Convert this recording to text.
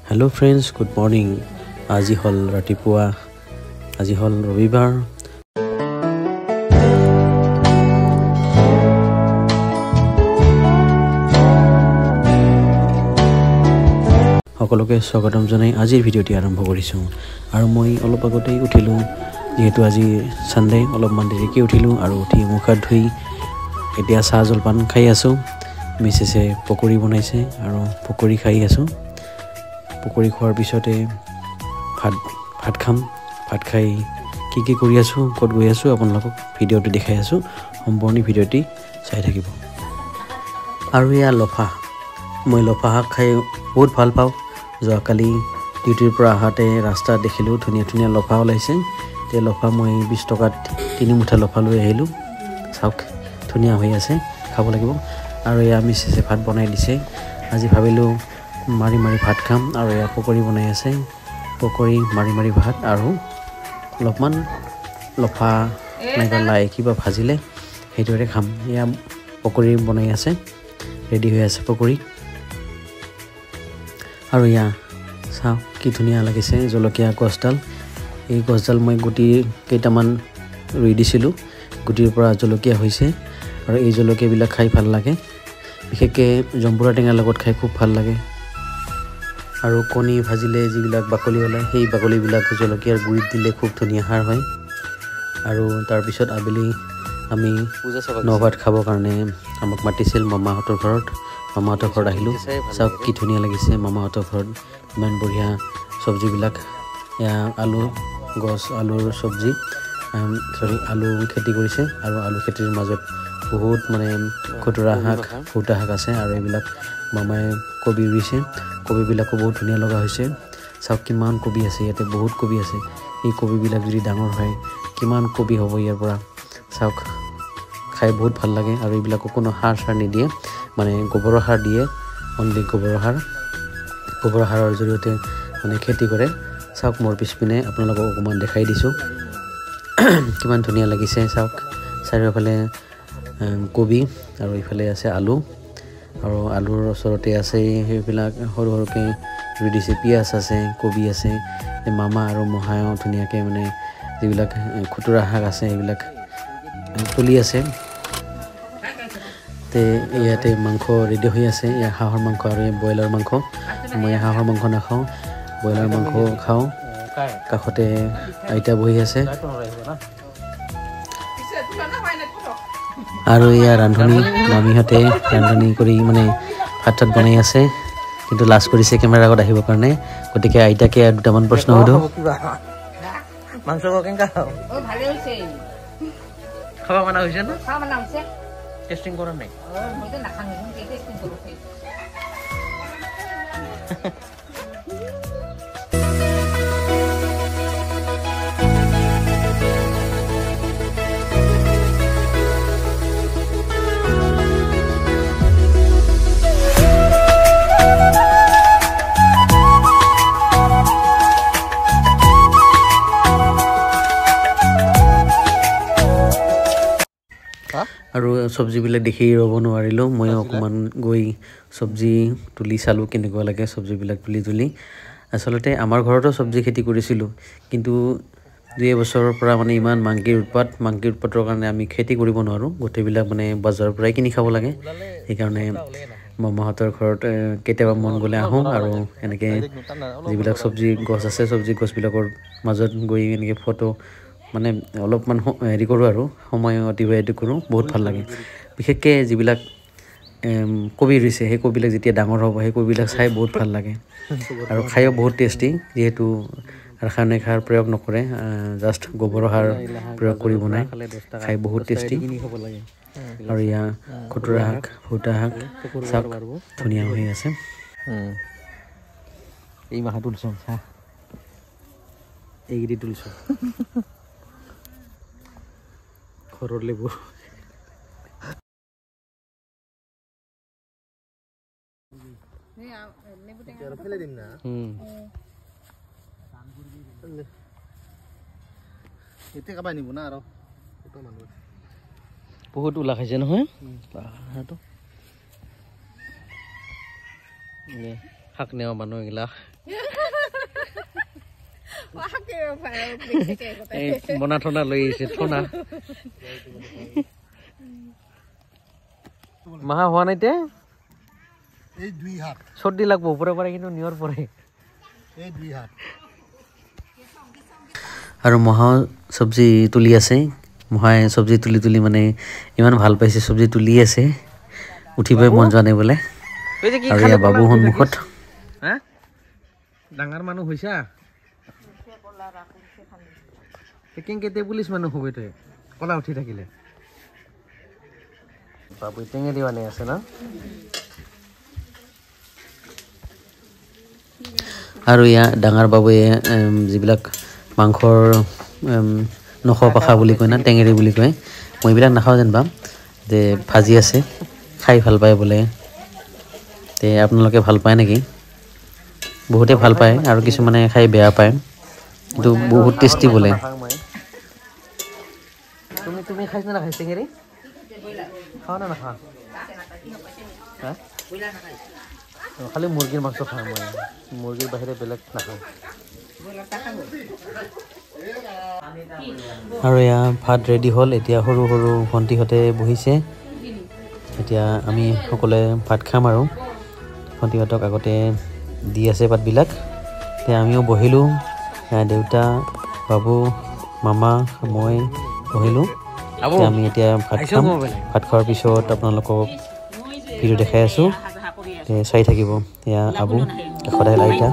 Hello' friends, good morning. আজি হ'ল ৰাতিপুৱা, আজি হ'ল ৰবিবাৰ। সকলোকে স্বাগতম জনাই আজিৰ ভিডিঅ'টি আৰম্ভ কৰিছোঁ। আৰু মই অলপ আগতেই উঠিলোঁ, যিহেতু আজি ছানডে, অলপমান দেৰিকৈ উঠিলোঁ আৰু উঠি মুখ হাত ধুই এতিয়া চাহ জলপান খাই আছোঁ। মিছেছে পকৰি বনাইছে আৰু পকৰি খাই আছোঁ। পকৰি খোৱাৰ পিছতে ভাত খাম। ভাত খাই কি কি কৰি আছোঁ, ক'ত গৈ আছোঁ, আপোনালোকক ভিডিঅ'টো দেখাই আছোঁ। সম্পূৰ্ণ ভিডিঅ'টি চাই থাকিব। আৰু এয়া লফা, মই লফা শাক খাই বহুত ভাল পাওঁ। যোৱাকালি ডিউটিৰ পৰা আহাতে ৰাস্তাত দেখিলোঁ ধুনীয়া ধুনীয়া লফা ওলাইছে। তে লফা মই 20 টকাত 3 মুঠা লফা লৈ আহিলোঁ। চাওক, ধুনীয়া হৈ আছে, খাব লাগিব। আৰু এয়া মিছেছে ভাত বনাই দিছে। আজি ভাবিলোঁ মাৰি মাৰি ভাত খাম। আৰু এয়া পকৰি বনাই আছে, পকৰি মাৰি মাৰি ভাত আৰু অলপমান লফা নাইবা লাই কিবা ভাজিলে সেইদৰে খাম। এয়া পকৰি বনাই আছে, ৰেডি হৈ আছে পকৰি। আৰু এয়া চাওক কি ধুনীয়া লাগিছে জলকীয়া গছডাল। এই গছডাল মই গুটি কেইটামান ৰুই দিছিলোঁ, গুটিৰ পৰা জলকীয়া হৈছে। আৰু এই জলকীয়াবিলাক খাই ভাল লাগে, বিশেষকৈ জম্বুৰা টেঙাৰ লগত খাই খুব ভাল লাগে। আৰু কণী ভাজিলে যিবিলাক বাকলি ওলায়, সেই বাকলিবিলাক জলকীয়াৰ গুড়িত দিলে খুব ধুনীয়া সাৰ হয়। আৰু তাৰপিছত আবেলি আমি নভাত খাবৰ কাৰণে আমাক মাতিছিল মামাহঁতৰ ঘৰত। মামাহঁতৰ ঘৰত আহিলোঁ। চাওক কি ধুনীয়া লাগিছে মামাহঁতৰ ঘৰত, ইমান বঢ়িয়া চব্জিবিলাক। এয়া আলু গছ, আলুৰ চব্জি, চৰি আলু খেতি কৰিছে। আৰু আলু খেতিৰ মাজত বহুত মানে খুতুৰা শাক, ফুটা শাক আছে। আৰু এইবিলাক মামাই কবি ৰুইছে, কবিবিলাকো বহুত ধুনীয়া লগা হৈছে। চাওক কিমান কবি আছে ইয়াতে, বহুত কবি আছে। এই কবিবিলাক যদি ডাঙৰ হয় কিমান কবি হ'ব ইয়াৰ পৰা। চাওক, খাই বহুত ভাল লাগে। আৰু এইবিলাকো কোনো সাৰ চাৰ নিদিয়ে, মানে গোবৰৰ সাৰ দিয়ে, অনলি গোবৰৰ সাৰ। গোবৰৰ সাৰৰ জৰিয়তে মানে খেতি কৰে। চাওক মোৰ পিছপিনে আপোনালোকক অকণমান দেখাই দিছোঁ, কিমান ধুনীয়া লাগিছে। চাওক চাৰিওফালে কবি আৰু ইফালে আছে আলু। আৰু আলুৰ ওচৰতে আছে সেইবিলাক সৰু সৰুকৈ ৰুই দিছে, পিঁয়াজ আছে, কবি আছে। মামা আৰু মহায়ো ধুনীয়াকৈ মানে যিবিলাক খুতুৰা শাক আছে সেইবিলাক তুলি আছে। তে ইয়াতে মাংস ৰেডি হৈ আছে, ইয়াৰ হাঁহৰ মাংস আৰু ব্ৰইলাৰ মাংস। মই হাঁহৰ মাংস নাখাওঁ, ব্ৰইলাৰ মাংস খাওঁ। কাষতে আইতা বহি আছে। আৰু ইয়াৰ ৰান্ধনী মামীহঁতে ৰান্ধনী কৰি মানে ভাত চাত বনাই আছে, কিন্তু লাজ কৰিছে কেমেৰাৰ আগত আহিবৰ কাৰণে। গতিকে আইতাকে আৰু দুটামান প্ৰশ্ন সোধো। আৰু চব্জিবিলাক দেখি ৰ'ব নোৱাৰিলোঁ, ময়ো অকণমান গৈ চব্জি তুলি চালোঁ কেনেকুৱা লাগে চব্জিবিলাক তুলি তুলি। আচলতে আমাৰ ঘৰতো চব্জি খেতি কৰিছিলোঁ, কিন্তু 2 বছৰৰ পৰা মানে ইমান মাংকিৰ উৎপাত, মাংকিৰ উৎপাতৰ কাৰণে আমি খেতি কৰিব নোৱাৰোঁ। গোটেইবিলাক মানে বজাৰৰ পৰাই কিনি খাব লাগে। সেইকাৰণে মামাহঁতৰ ঘৰত কেতিয়াবা মন গ'লে আহোঁ আৰু এনেকৈ যিবিলাক চব্জি গছ আছে, চব্জি গছবিলাকৰ মাজত গৈ এনেকৈ ফটো মানে অলপমান হেৰি কৰোঁ আৰু সময় অতিবাহিত কৰোঁ, বহুত ভাল লাগে। বিশেষকৈ যিবিলাক কবি ৰুইছে, সেই কবিবিলাক যেতিয়া ডাঙৰ হ'ব, সেই কবিবিলাক চাই বহুত ভাল লাগে। আৰু খায়ো বহুত টেষ্টি, যিহেতু ৰাসায়নিক সাৰ প্ৰয়োগ নকৰে, জাষ্ট গোবৰৰ সাৰ প্ৰয়োগ কৰি বনায়, খাই বহুত টেষ্টি। আৰু ইয়াৰ খুতুৰা শাক, ফুটা শাক চাওক ধুনীয়া হৈ আছে। এই মাহা তুলছোঁ, এইকেইটি তুলছোঁ ঘৰৰ লেবু। বহুত ওলা খাইছে নহয়। শাক নেওয়া মানুহ এগিলা। এই মনা থনা লৈ আহিছে, থনা মাহা হোৱা নাই তে। এই দুই হাত চৰ্দি লাগব ওপৰে পৰে, কিন্তু নিয়ৰ পৰে। এই দুই হাত। আৰু মহা চব্জি তুলি আছে। মহাই চব্জি তুলি তুলি মানে ইমান ভাল পাইছে, চব্জি তুলি আছে, উঠিবই মন যোৱা নাই বোলে। আৰু এয়া বাবু সন্মুখত। ডাঙৰ মানুহ হৈছা, কেনেকে পুলিচ মানুহ হ'ব তই কলা উঠি থাকিলে। বাবু টেঙেৰি বানাই আছে ন। আৰু এয়া ডাঙৰ বাবুৱে যিবিলাক মাংসৰ নখ পাখা বুলি কয় না, টেঙেৰি বুলি কয়, মই এইবিলাক নাখাওঁ যেনিবা, যে ভাজি আছে, খাই ভাল পায় বোলে। তে আপোনালোকে ভাল পায় নেকি? বহুতে ভাল পায় আৰু কিছুমানে খাই বেয়া পায়, কিন্তু বহুত টেষ্টি বোলে। তুমি তুমি খাইছা না খাইছ টেঙেৰি? খাওঁ না নাখা? খালি মুৰ্গীৰ মাংস খাওঁ মই, মুৰ্গীৰ বাহিৰে বেলেগ নাখাওঁ। আৰু এয়া ভাত ৰেডি হ'ল। এতিয়া সৰু সৰু ভণ্টিহঁতে বহিছে, এতিয়া আমি সকলোৱে ভাত খাম। আৰু ভণ্টিহঁতক আগতে দি আছে ভাতবিলাক। এতিয়া আমিও বহিলোঁ, দেউতা, বাবু, মামা, মই বহিলোঁ। আমি এতিয়া ভাত খাম। ভাত খোৱাৰ পিছত আপোনালোকক ভিডিঅ' দেখাই আছোঁ, চাই থাকিব। এয়া আবু, কাষত আহিল আইতা।